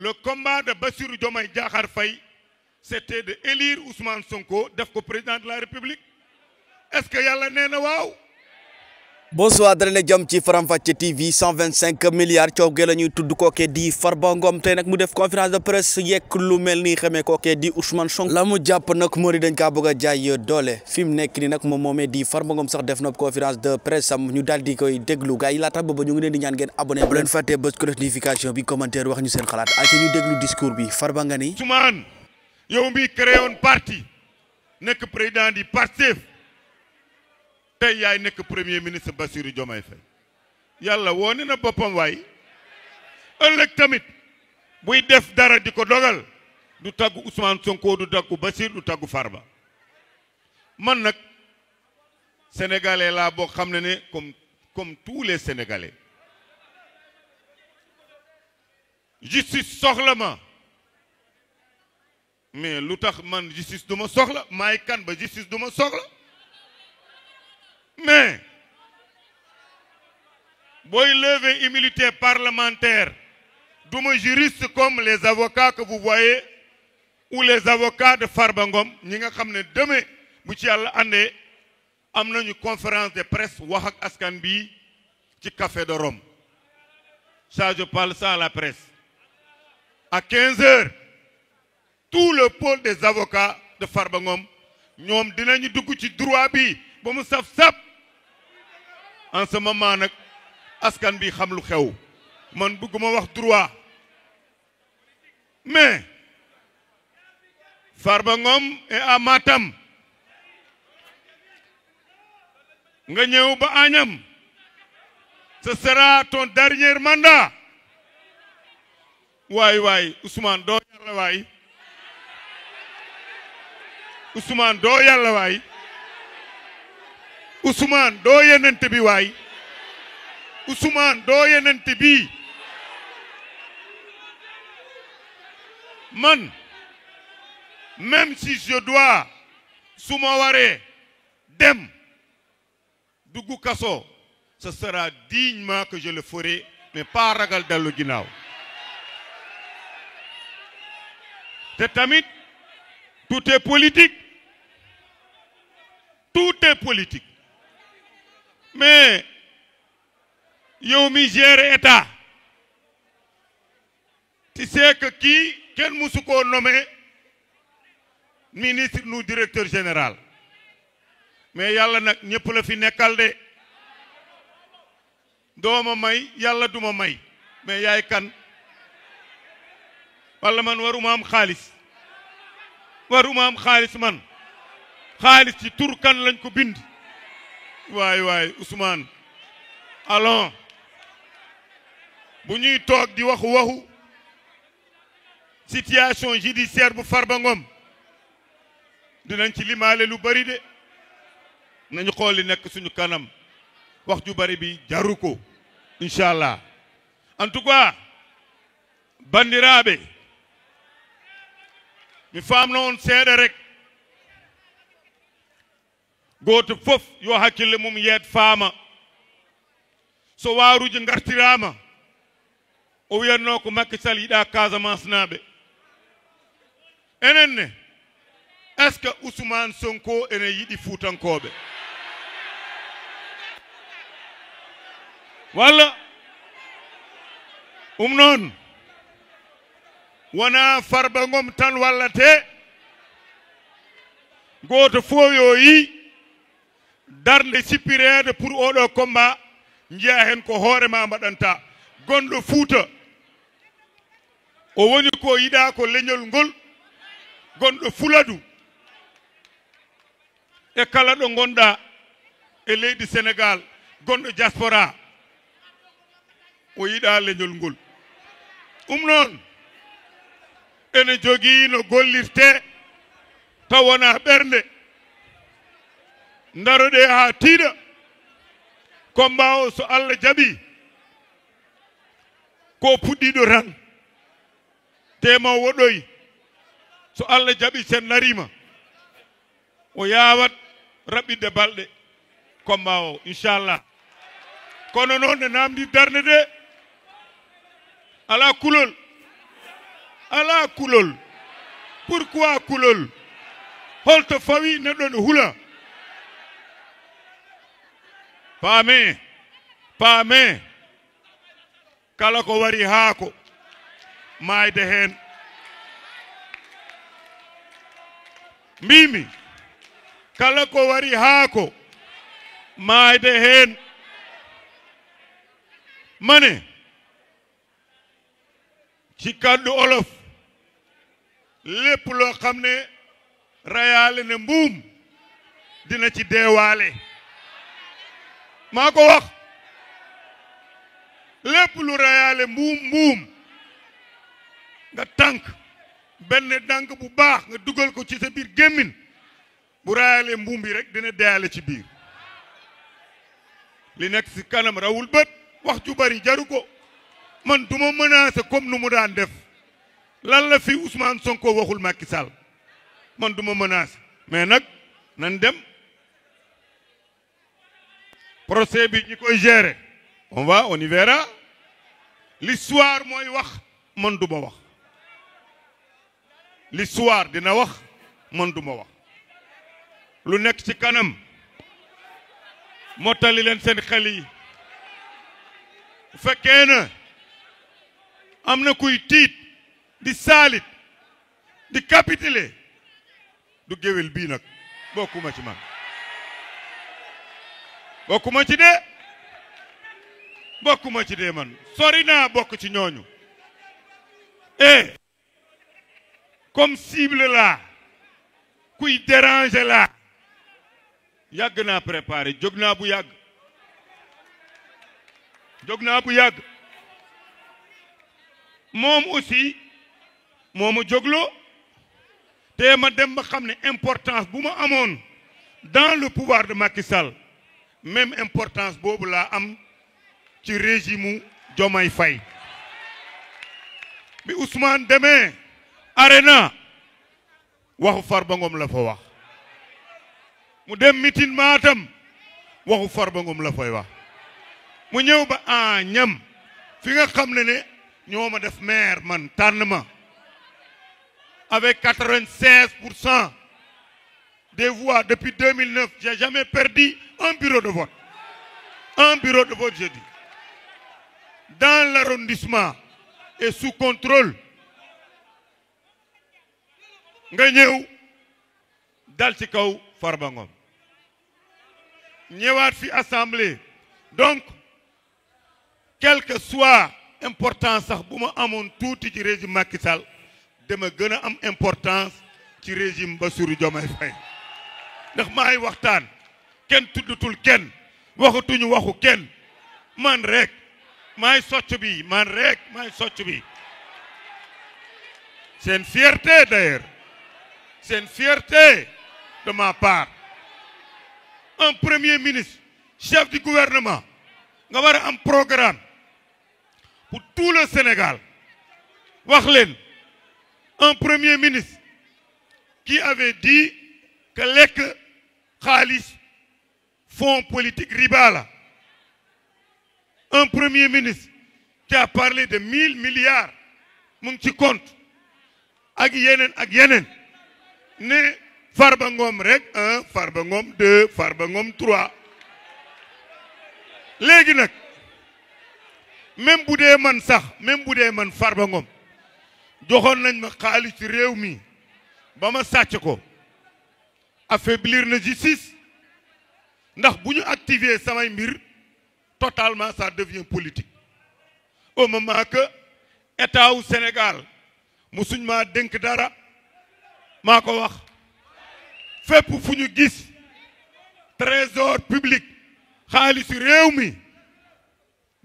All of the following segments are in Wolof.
Le combat de Bassirou Diomaye Diakhar Faye, c'était de élire Ousmane Sonko def ko président de la République. Est-ce que yàlla nee na waaw? Bonsoir dalee jàmm ci Faram Facce TV 125 milliards coow ge la ñuy tudd kookee di Farba Ngom tey nag mu def conférence de presse yekk lu mel ni xamee kookee di Ousmane Sonko la mu jàpp nag moo di dañ kaa bëgg a jaay doole fi mu nekk ni nag moom moomee di Farba Ngom sax def na conférence de presse am ñu daal di koy déglu gars yi laata booba ñu ngi leen di ñaan ngeen abonné bu leen fàttee bës ko notification bi commentaire wax ñu seen xalaat ak ñu déglu discours bi Farba nga ni Ousmane yow mi créé woon parti nekk président di Pastef tey yaay nekk premier ministre Bassirou Diomaye Faye yàlla woone na boppam waay ëllëg tamit buy def dara di ko dogal du taggu Ousmane Sonko du taggu Bassirou du taggu Farba man nag sénégalais laa boo xam ne comme tous les sénégalais justice soxla ma mais lu tax man justice du ma soxla maay kan ba justice du ma soxla mais booy lever immunité parlementaire duma juriste comme les avocats que vous voyez ou les avocats de Farba Ngom ñi nga xam ne demain bu ci yàlla àndee am nañu conférence de presse wax ak askan bi ci Café de Rome ça je parle ça à la presse à 15 heures tout le pôle des avocats de Farba Ngom ñoom dinañu dugg ci droit bi ba mu saf-saf en ce moment nag askan bi xam lu xew man bëgguma wax droit mais Farba Ngom est à Matam nga ñëw ba Agnam ce sera ton dernier mandat waay Ousmane doo yàlla waay Ousmane doo yàlla waay Ousmane doo yenente bi waay Ousmane doo yenente bi man même si je dois su ma waree dem dugg kaso ce sera dignement que je le ferai mais pas ragal dellu ginnaaw te tamit tout est politique mais yow mi gère état tu sais que kii kenn musu koo nommé ministre nu directeur général mais yàlla nag ñëpp la fi nekkal de dooma may yàlla duma may mais yaay kan wala man waruma am xaalis man xaalis ci tur kan lañ ko bind waay Ousmane allons bu ñuy toog di waxu situation judiciaire bu Farba Ngom dinañ ci limaale lu bari de nañu xool li nekk suñu kanam wax ju bari bi jaru ko inchallah en tout cas bandiraaɓe mi faamno on seeɗa rek gooto fof yo hakkille mum yeed faama so waaruji gartirama o wiyatno ko Macky Sall yiɗa Casamance naaɓe enen ne est ce que Ousmane Sonko ene yiɗi Fuutankoɓe walla noon wona Farba Ngom tan wallate gooto fof yo yi darde sippirede pour oɗo combat jiya hen ko hoorema mbaɗanta gonɗo Fuuta o woni ko yiɗa ko leñol ngol gonɗo Fuladu e kala ɗo gonɗa e leydi Sénégal gonɗo diaspora o yiɗa leñol ngol noon ene jogii no gollirte taw wona ɓernde daroɗe ha tiiɗa combat o so Allah jaɓi ko puɗɗiɗo tan tema woɗoy so Allah jaɓi sen narima o yawat raɓɓidde balɗe combat o inchallah kono noon ne namdi darde de ala kulol ala kulol pourquoi kulol holto fawi neɗɗo ne hula paame kala ko wari haako maayde heen mbimi kala ko wari haako maayde heen mane ci kàddu olof lépp loo xam ne rayaale ne mbuum dina ci deewaale maa ko wax lépp lu rayaale mbuum nga tànk benn dànk bu baax nga dugal ko ci sa biir gémmin bu rayaale mbuum bi rek dina deeyaale ci biir li nekk ci kanam rawul bët wax ju bari jaru ko man duma menacer comme nu mu daan def lan la fi Ousmane Sonko waxul Macky Sall man duma menacer mais nag nan dem procès bi ñi koy gérer on y verra l'histoire mooy wax man duma wax l'histoire dina wax man duma wax lu nekk ci kanam mottali leen seen xel yi bu fekkee na am na kuy tiit di saalit di capituler du géwél bii nag bokkuma ci man bokkuma ci dee man sori naa bokk ci ñooñu comme cible la kuy déranger la yàgg naa préparé jóg naa bu yàgg moom aussi moo ma jógloo te ma dem ba xam ne importance bu ma amoon dans le pouvoir de Macky Sall même importance boobu laa am ci régime Diomaye Faye bi Ousmane demee Arena waxu Farba Ngom la fa wax mu dem mitin Matam waxu Farba Ngom la fay wax mu ñëw ba ñam fi nga xam ne ñoo ma def maire man tànn ma avec 96% des voix depuis 2009 j'ai jamais perdu un bureau de vote je dis dans l'arrondissement et sous contrôle nga ñëw dal ci kaw Farba Ngom ñëwaat fi assemblée donc quel que soit importance sax bu ma amoon tuuti ci régime Macky Sall dama gën a am importance ci régime Bassirou Diomaye Faye ndax maay waxtaan kenn tuddutul kenn waxatuñu waxu kenn man rek maay socc bi c'est une fierté d'ailleurs c'est une fierté de ma part un premier ministre chef du gouvernement nga war a am programme pour tout le Sénégal wax leen un premier ministre qui avait dit que lekk xaalis fonds politique riba la un premier ministre qui a parlé de 1000 milliards mu ngi ci compte ak yeneen ne Farba Ngom rek 1 Farba Ngom 2 Farba Ngom 3 léegi nag même bu dee man Farba Ngom joxoon nañ ma xaalis ci réew mi ba ma sàcc ko affaiblir na justice ndax bu ñu activer samay mbir totalement ça devient politique au moment que état wu Sénégal musuñ maa dénk dara maa ko wax fépp fu ñu gis trésor public xaalisu réew mi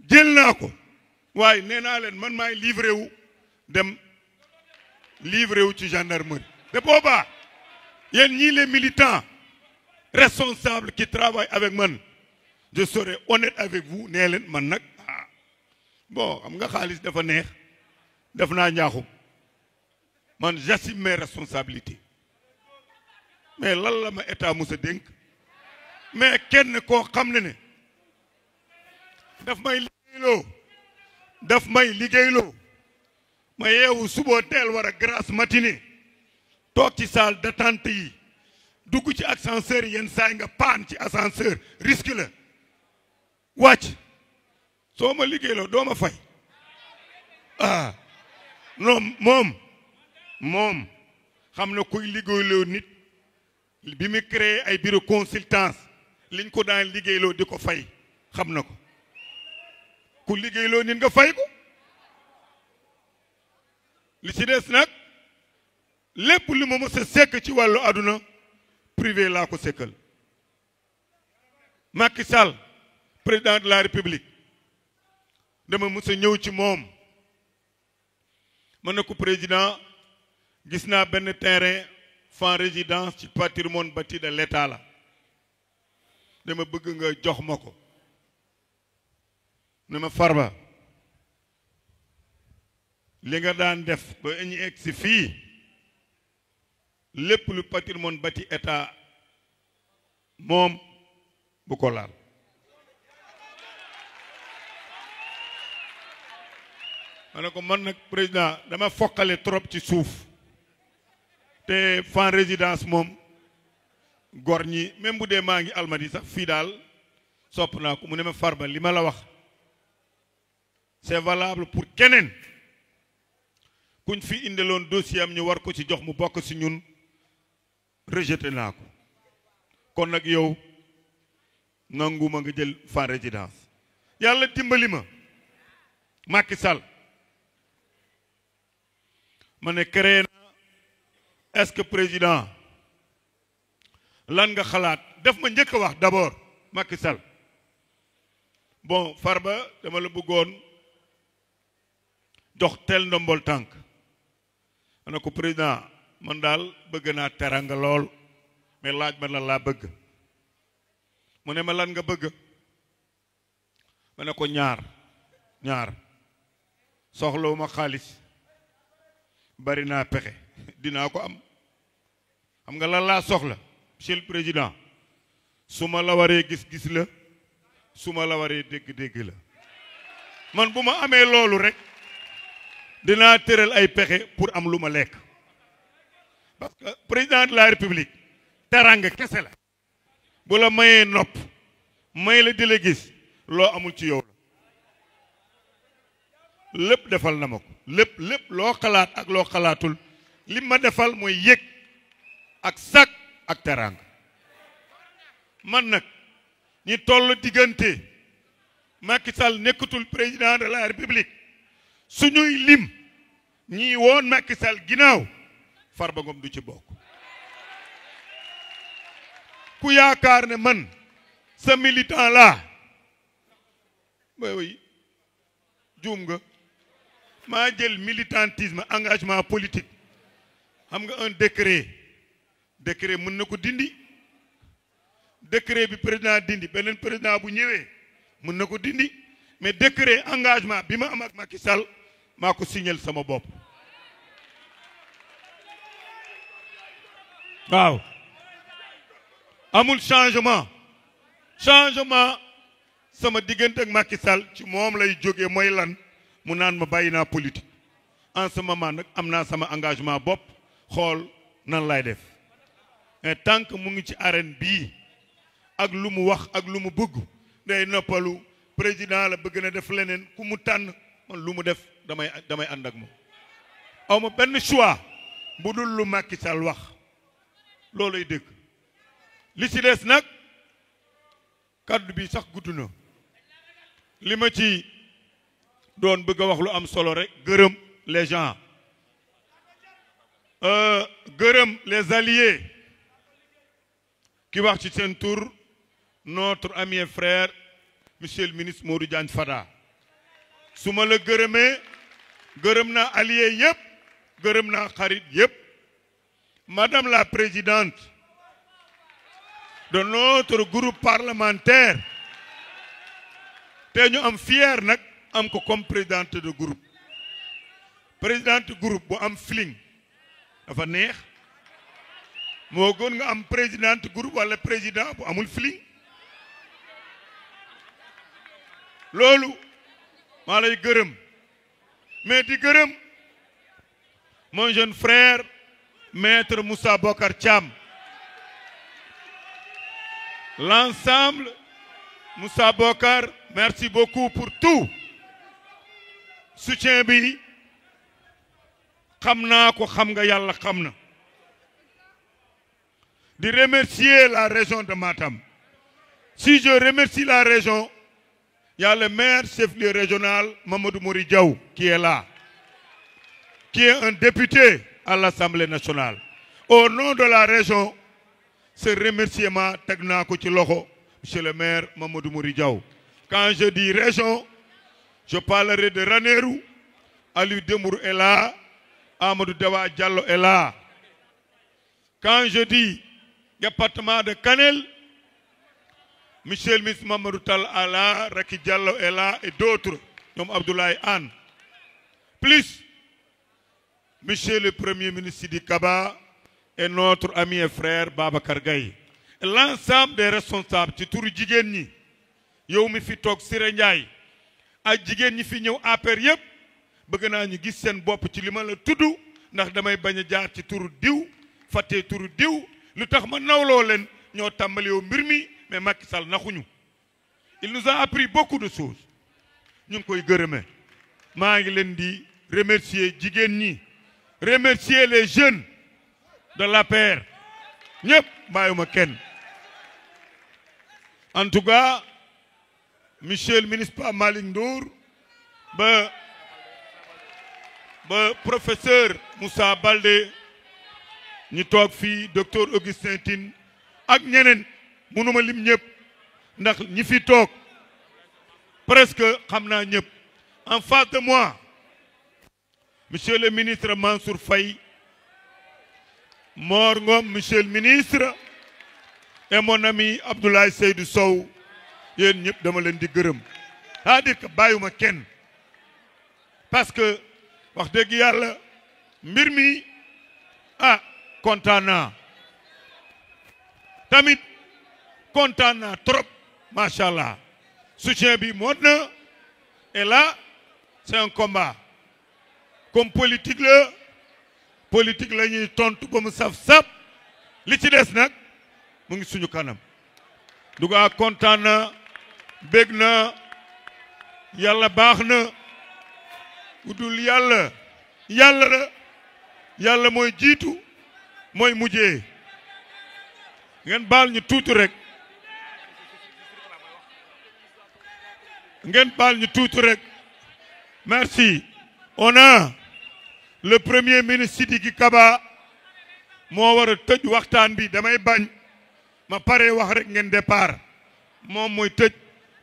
jël naa ko waaye nee naa leen man maay livré wu dem livré wu ci gendarmerie te boobaa yéen ñii les militants responsables qui travaillent avec man je serai honnête avec vous nee leen man nag bon xam nga xaalis dafa neex def naa ñaaxum man j'assume mes responsabilités mais lan la ma état musa dénk mais kenn koo xam ne daf may liggéeyloo ma yeewu suba teel war a grasse matinée toog ci salle d'attente yi dugg ci ascenseur yi yenn saay nga paan ci ascenseur risque la wàcc soo ma liggéeyloo doo ma fay non moom xam na kuy liggéeyloo nit bi mu créé ay bureau consultance liñ ko daan liggéeyloo di ko fay xam na ko ku liggéeyloo nit nga fay ko li ci des nag lépp li ma mës a sekk ci wàllu àdduna privé laa ko sekkal Macky Sall président de la République dama mës a ñëw ci moom ma ne ko président gis naa benn terrain sans résidence ci patrimoine bâti de l'État la dama bëgg nga jox ma ko ne ma Farba li nga daan def ba ñu egg si fii lépp lu patrimoine bâti État moom bu ko laal ma ne ko man nag président dama foqale trop ci suuf te fan résidence moom gor ñi même bu dee maa ngi Almadi sax fii daal sopp naa ko mu ne ma Farba li ma la wax c'est valable pour keneen kuñ fi indiloon dossier am ñu war ko ci jox mu bokk ci ñun rejeté naa ko kon nag yow nanguma nga jël fan résidence yàlla dimbali ma Macky Sall ma ne créé na est-ce que président lan nga xalaat def ma njëkk a wax d'abord Macky Sall bon Farba dama la bëggoon jox tel ndombol tànk ma ne ko président man daal bëgg naa teranga lool mais laaj ma lan laa bëgg mu ne ma lan nga bëgg ma ne ko ñaar soxlawuma xaalis bari naa pexe dinaa ko am xam nga lan laa soxla monsieur le président su ma la waree gis-gis la su ma la waree dégg-dégg la man bu ma amee loolu rek dinaa tëral ay pexe pour am lu ma lekk parce que président de la république teranga kese la bu la mayee nopp may la di la gis loo amul ci yow la lépp defal na ma ko lépp loo xalaat ak loo xalaatul li ma defal mooy yëg ak sak ak teranga man nag ñi toll diggante Macky Sall nekkatul président de la république suñuy lim ñii woon Macky Sall ginnaaw Farba Ngom du ci bokk ku yaakaar ne man sa militant laa oui juum nga maa jël militantisme engagement politique xam nga un décret mën na ko dindi décret bi président dindi beneen président bu ñëwee mën na ko dindi mais décret engagement bi ma am ak Macky Sall maa ko signal sama bopp waaw amul changement sama diggante ak Macky Sall ci moom lay jógee mooy lan mu naan ma bàyyi naa politique en ce moment nag am naa sama engagement bopp xool nan lay def mais tant que mu ngi ci arène bii ak lu mu wax ak lu mu bëgg day noppalu président la bëgg na def leneen ku mu tànn man lu mu def damay ànd ak moom aw ma benn choix bu dul lu Macky Sall wax looluy dëgg li ci des nag kaddu bi sax gudd na li ma ci doon bëgg a wax lu am solo rek gërëm les gens gërëm les alliés ki wax ci seen tur notre ami et frère monsieur le ministre Modou Diagne Fada su ma la gërëmee gërëm naa alliés yëpp gërëm naa xarit yëpp madame la présidente de notre groupe parlementaire te ñu am fier nag am ko comme présidente de groupe bu am feeling dafa neex moo gën nga am présidente groupe wala président bu amul feeling loolu maa lay gërëm mais di gërëm mon jeune frère, Maître Moussa Bokar Thiam. L'ensemble, Moussa Bokar, merci beaucoup pour tout. Soutien bi, xamna ko xam nga yalla xamna. De remercier la région de Matam. Si je remercie la région, il y a le maire chef-lieu régional Mamadou Mori Diaw qui est là, qui est un député à l'Assemblée nationale. Au nom de la région, ce remerciement tegna ko ci loxo monsieur le maire Mamadou Mori Diaw. Quand je dis région, je parlerai de Ranérou, Aliou Dembourou est là, Amadou Dawa Diallo est là. Quand je dis département de Kanel, Michel Miss Mamadou Tal est là, Raki Diallo est là et d'autres, comme Abdoulaye Anne. Plus, Monsieur le Premier ministre Sidi Kaba et notre ami et frère Babacar Gaye. L'ensemble des responsables, ci turu jigéen ñi yow mi fi toog Siré Ndiaye ak jigéen ñi fi ñëw APR yëpp bëgg naa ñu gis seen bopp ci li ma la tudd ndax damay bañ a jaar ci turu diw fàtte turu diw lu tax ma nawloo leen ñoo tàmbali yow mbir mi mais Macky Sall naxuñu. Il nous a appris beaucoup de choses ñu ngi koy gërëme maa ngi leen di remercier jigéen ñi remercier les jeunes de l'APR ñëpp bàyyuma kenn. En tout cas, monsieur le ministre Pape Malick Ndour ba professeur Moussa Baldé ñu toog fii docteur Augustin Tine ak ñeneen mënuma lim ñëpp ndax ñi fi toog presque xam naa ñëpp. En face de moi, monsieur le ministre Mansour Faye, Mor Ngom, monsieur le ministre, et mon ami Abdoulaye Seydou Sow, yéen ñëpp dama leen di gërëm. C'est-à-dire que bàyyuma kenn parce que wax dëgg yàlla mbir mi kontaan naa tamit kontaan naa trop macha allah soutien bi mot na et là c'est un combat comme politique la ñuy tontu ba mu saf-saf li ci des nag mu ngi suñu kanam duga kontaan na bég na yàlla baax na udul yàlla la yàlla mooy jiitu mooy mujjee ngeen baal ñu tuuti rek merci. On a le premier ministre Sidiki Kaba moo war a tëj waxtaan bi damay bañ ma pare wax rek ngeen départ moom mooy tëj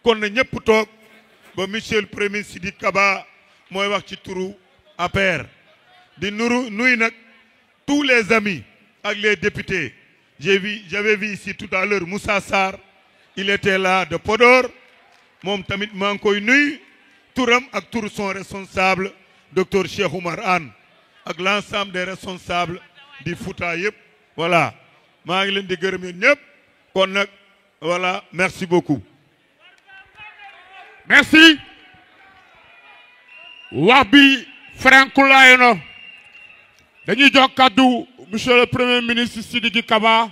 kon na ñëpp toog ba monsieur le premier ministre Sidiki Kaba mooy wax ci turu APR di nuy nag tous les amis ak les députés. J'avais vu ici tout à l'heure Moussa Sarr, il était là de Podor moom tamit maa ngi koy nuy turam ak turu son responsable docteur Cheikh Oumar Anne ak l'ensemble des responsables du Fouta yëpp voilà maa ngi leen di gërëm yéen ñëpp kon nag voilà merci beaucoup. Merci. wax bi Frankulaayo na dañuy jox kàddu monsieur le premier ministre Sidiki Kaba